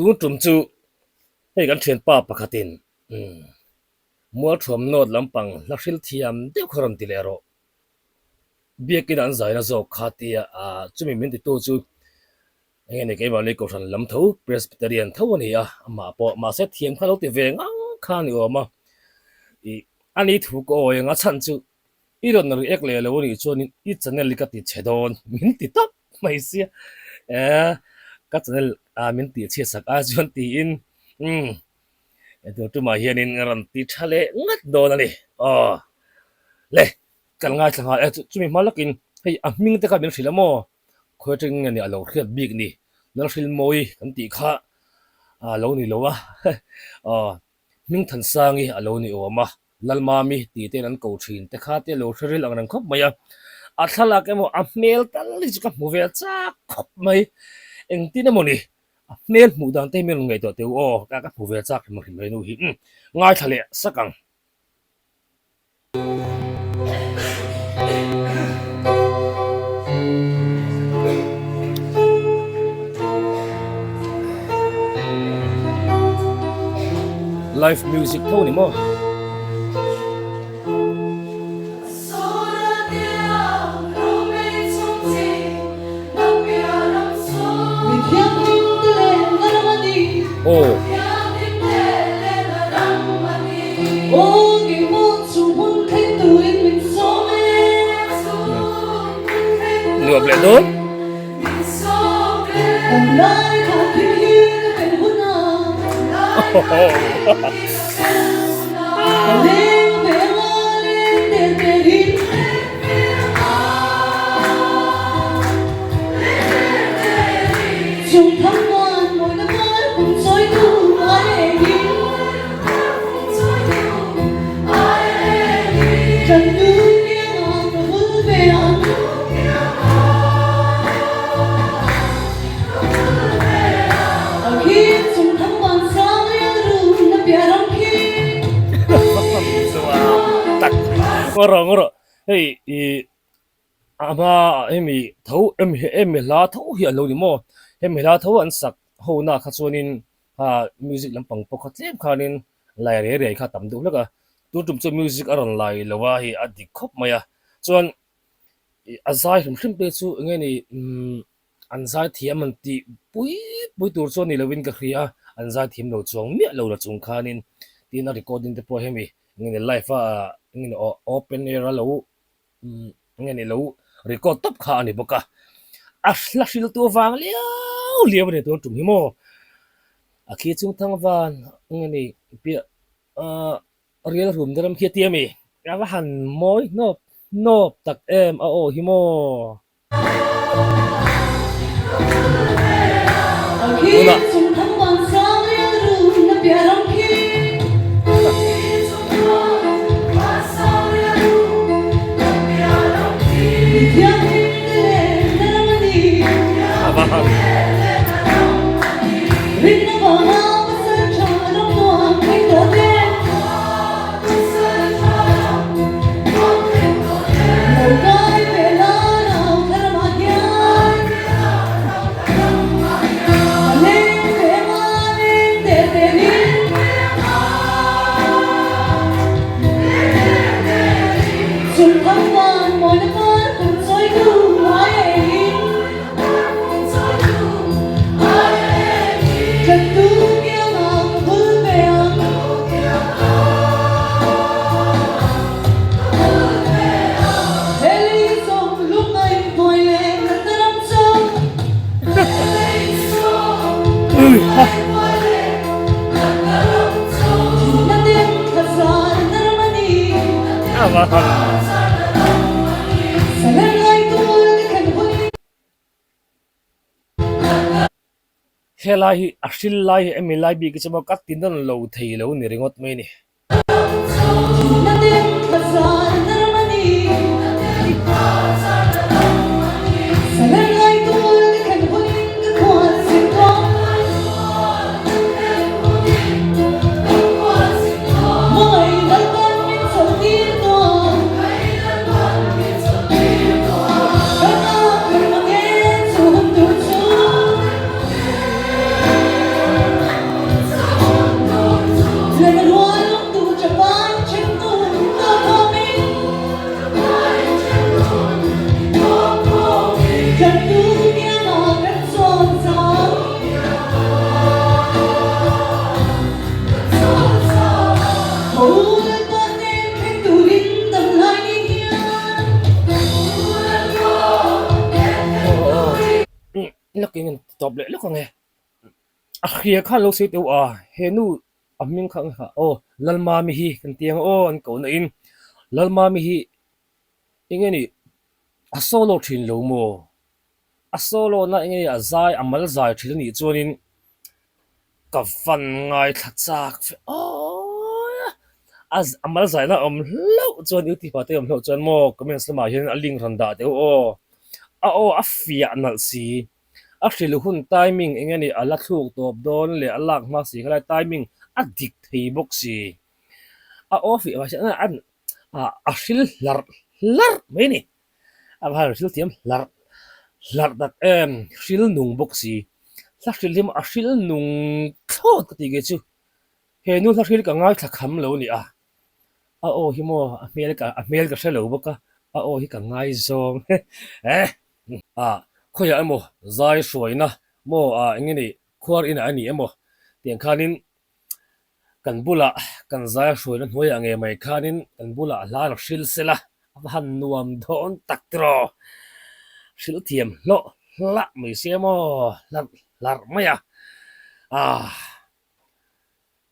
Tun tum chu hei kan thianpa pakhatin umm Mualthuam North lampang hla hril thiam deuh kha rawn ti leh rawh. Biakin an zaina zawk kha tia ah chumi min titu chu eng nge ni keimahni kohhran lam tho Presbyterian tho a ni a, amah pawh mahse thiam kha lo ti ve ngang kha a ni awm a. Ih ani thu ka awi ang a chhan chu I rawn react leh lo anih chuanin i channel hi ka ti chhe dawn min ti tawp mai sia eh ka channel ah min tih chhiat sak ai chuan tiin umm tun tumah hianin a rawn ti tha leh ngat dawn a ni aw le kan ngaithla nghal e chumi hma lawkin hei a hming te kha min hrilh a maw khawi atangin nge ni a lo hriat bik ni Lalhrilmawi kan tih kha a lo ni lo a aw Hmingthansangi a lo ni awm a. Lalmami tih te'n an ko thin te kha te lo hre ril ang reng khawp mai a, a thlalak emaw a hmel tal hi chu ka hmu ve chak khawp mai, engtin emaw ni a hmel hmuh dan te hi min rawn ngaihtuah teh u aw, ka ka hmu ve chak hrim hrim rei nu hi umm ngaithla leh sak ang. Live music tho ni maw? Aw. Nuam leh dawn. Ngaw rawh ngaw rawh hei ih a hma hemi tho hemi hla tho hi a lo ni maw hemi hla tho an sak ho na kha chuanin kha music lampang pawh kha tlem khanin lai rei rei kha tam deuh hlek a tun tum chu music a rawn lai lo a hei a dik khawp mai a chuan ih a zai hrim hrim te chu eng nge ni umm an zai thiam an tih pui pui tur chu a ni lovin ka hria a an zai thiam lo chuang miah lo la chung khanin tin a recording te pawh hemi eng nge ni live a eng nge ni open air a lo umm eng nge ni lo record tawp kha a ni bawk a a hla hril tu avang liau liau a ni tun tum hi maw a khi chung thang van eng nge ni piah ahh rial rum te ram khi a ti a mi a va han mawi hnawp hnawp tak em a aw hi maw. Tunah. A va han. Helai hi a hril lai hi emi lai bik hi chu maw ka ti nawn lo thei lo ni ringawt mai a ni. tawp leh lawk ang e. A hria khan lo sawi teuh a, he nu a hming kha ang kha aw Lalmami hi kan ti ang aw an koh na in Lalmami hi eng nge ni a solo thin lo maw? A solo na eng nge a zai a mal zai thin a nih chuanin ka van ngaithla chak fe aww a mal zai na awm hlauh chuan youtube ah te awm hlauh chuan maw comments lamah hian a link rawn dah deuh aw a aw a fiah nalh si a hrilh hun timing eng nge ni a la thluk tawp dawn leh a lak hma si khalai timing a dik thei bawk si a aw fiah mahse a hril hlarh hlarh mai a ni. A va han hril thiam hlarh hlarh tak em, hril nung bawk si. Hla hril hi maw a hril nung thlawt ka tih kei chu. He nu hla hril ka ngaithla kham lo ni a, a aw hi maw a hmel ka a hmel ka hre lo bawk a, a aw hi ka ngaizawng eh. Ah khawiah emaw zai hruaina maw ah eng nge ni khuar inah a ni emaw tiang khanin Kan bulah kan zai hruaina hnuaiah ngei mai khanin kan bulah hla an hril sela a va han nuam dawn tak tiraw. Hril thiam hlawh hlah mai se maw hlarh hlarh mai a. Aah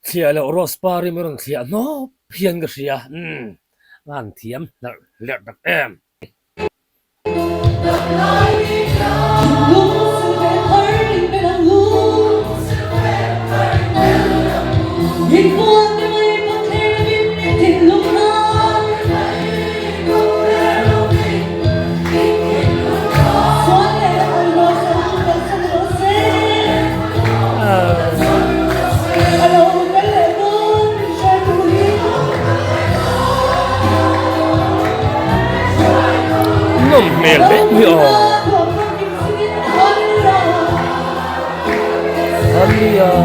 thliah loh rose pari mai rawn thliah hnawp hian ka hria umm a han thiam hlarh hlerh tak em. Nawm hmel hle mai aw. Hallelujah.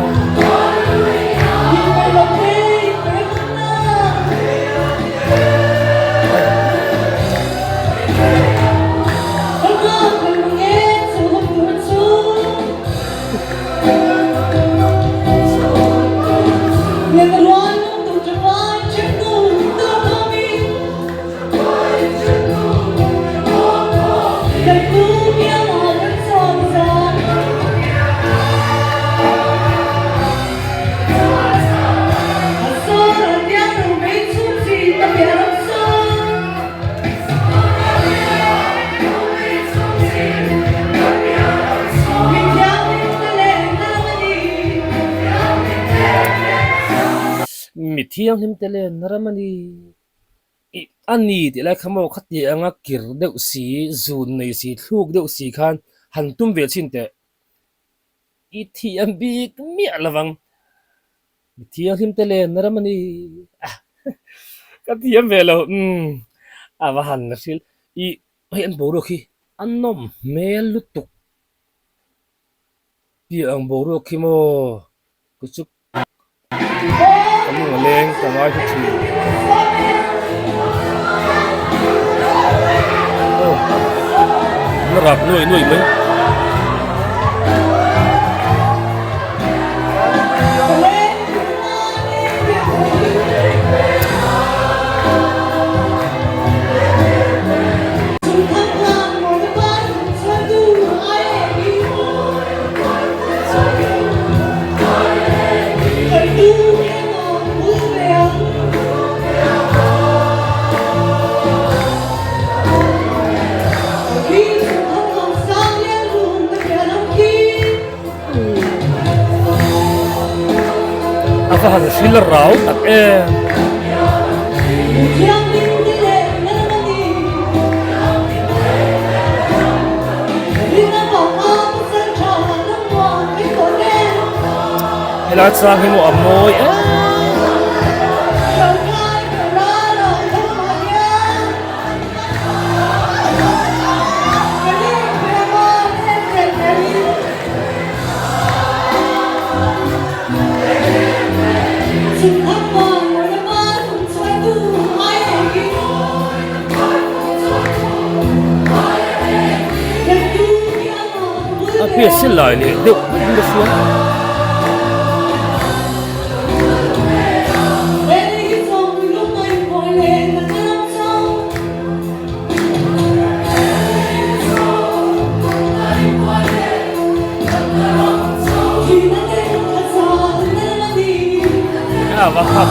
Mi thianghlim te len ram a ni. Ih a ni tih lai kha maw khati anga kir deuh si, zun nei si, thluk deuh si khan han tum ve chhin teh. I thiam bik miah lo vang. Mi thianghlim te len ram a ni. Ka thiam ve lo umm a va han hril. Ih hei an boruak hi a nawm hmel lutuk. Piah ang boruak hi maw ku chu Ka lung a leng ka ngai hlu thin. Aw an rak nuai nuai mai. A va han hril rau tak em. Helai chang hi maw a mawi em. A hriat si lai leh deuh vek in ka hria. A va han.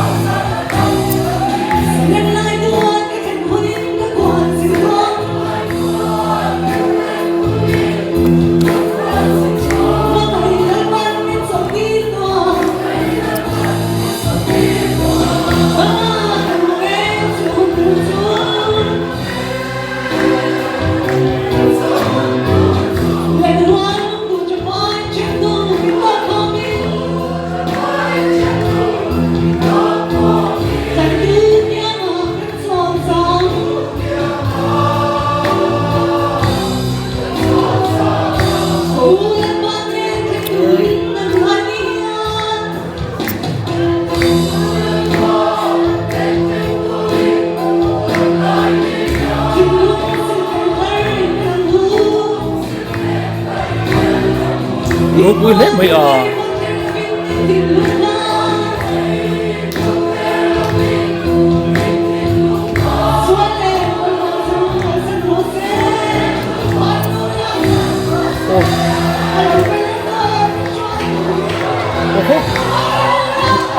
Ropui hle mai a.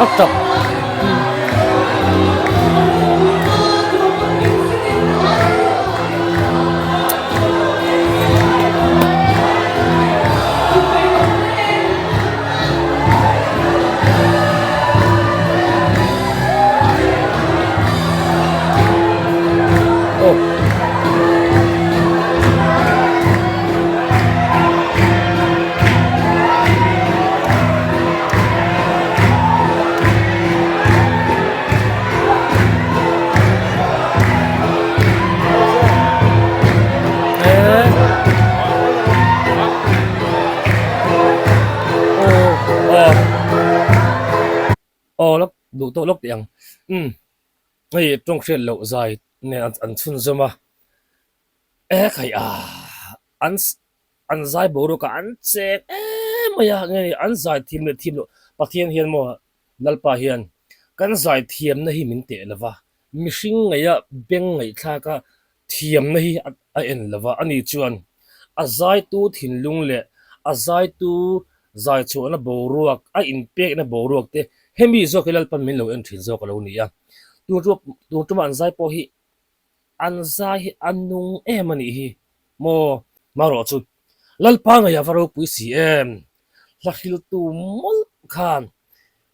A tap. Aw lawk duh tawh lawk tih ang umm hei tawng hriat loh zai nen an chhunzawm a e khai a an an zai boruak a an cheng em mai a nge ni an zai thiam leh thiam loh Pathian hian maw Lalpa hian kan zai thiamna hi min teh lo va mihring ngaih a beng ngaihthlak a thiamna hi a en lo va ani chuan a zaitu thinlung leh a zaitu zai chhuahna boruak a inpekna boruak te hemi zawk hi Lalpan min lo en thin zawk a lo ni a tun tuma an zai pawh hi An zai hi a nung em a nih hi maw? Marawh chu Lalpa ngaih a va ropui si em? Hla hriltu mawlh khan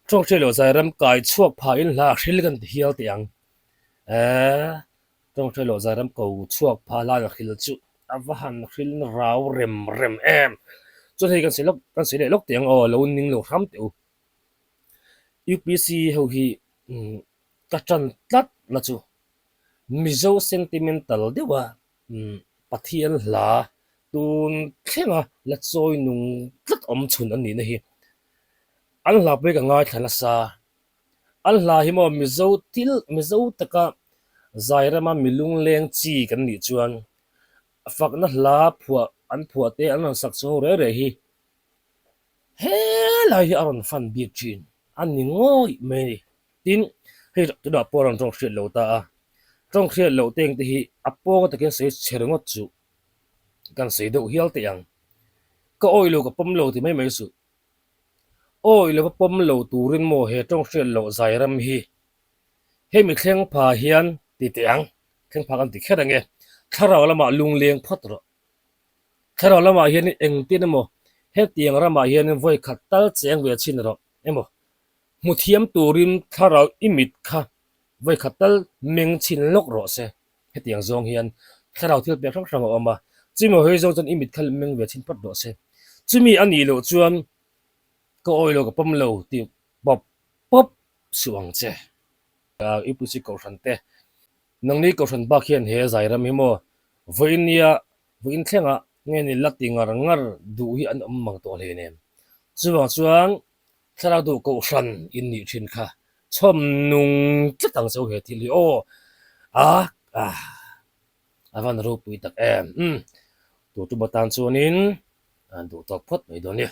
Tawngtai loh zai ram kai chhuak phahin hla a hril kan ti hial teh ang. Eeh, Tawngtai loh zai ram ko chhuak pha hla a hril chu a va han hril rau rem rem em. Chuan hei kan sawi lawk, kan sawi leh lawk teh ang aw, lo ning lo hram teh u. UPC ho hi ka tan tlat na chu Mizo sentimental deuha Pathian hla tun thlenga la chawi nung tlat awm chhun an nihna hi an hla pawh hi ka ngaithla nasa. An hla hi maw Mizo thil Mizo taka Zairama mi lungleng chi kan nih chuan fakna hla phuah an phuah te an rawn sak chho reh reh hi helai hi a rawn fan bik thin a ni ngawih mai a ni. Tin, hei tunah pawh a rawn tawng hriat lo ta a, tawng hriat loh teng te hi a pawng takin sawi chhe ringawt chu kan sawi deuh hial teh ang. Ka awih lo ka pawm lo ti mai mai suh. Awih lova pawm lo turin maw he tawng hriat loh zai ram hi hemi thleng pha hian ti teh ang, thleng pha kan ti kher ang e, thlarau lamah lungleng phawt rawh. Thlarau lamah hianin engtin emaw hetiang ramah hianin vawi khat tal cheng ve chhin rawh emaw Hmu thiam turin thlarau i mit kha vawi khat tal meng chhin lawk rawh se. Hetiang zawng hian thlarau thil pek hrang hrang a awm a, chumi hawi zawng chuan i mit kha meng ve chhin phawt rawh se. Chumi a nih loh chuan ka awi lo ka pawm lo tih pawp pawp suh ang che. UPC Kohhran te, nangni Kohhran bak hian he Zairam hi maw vawiin nia vawiin thlengah nge ni la ti ngar ngar duh hi an awm mang tawh hleinem. Chuvang chuan Thlarau duh kohhran in nih thin kha chhawm nung tlat ang che u he thil hi aw a a van ropui tak em umm tu tum atan chuanin an duh tawk phawt mai dawn nia.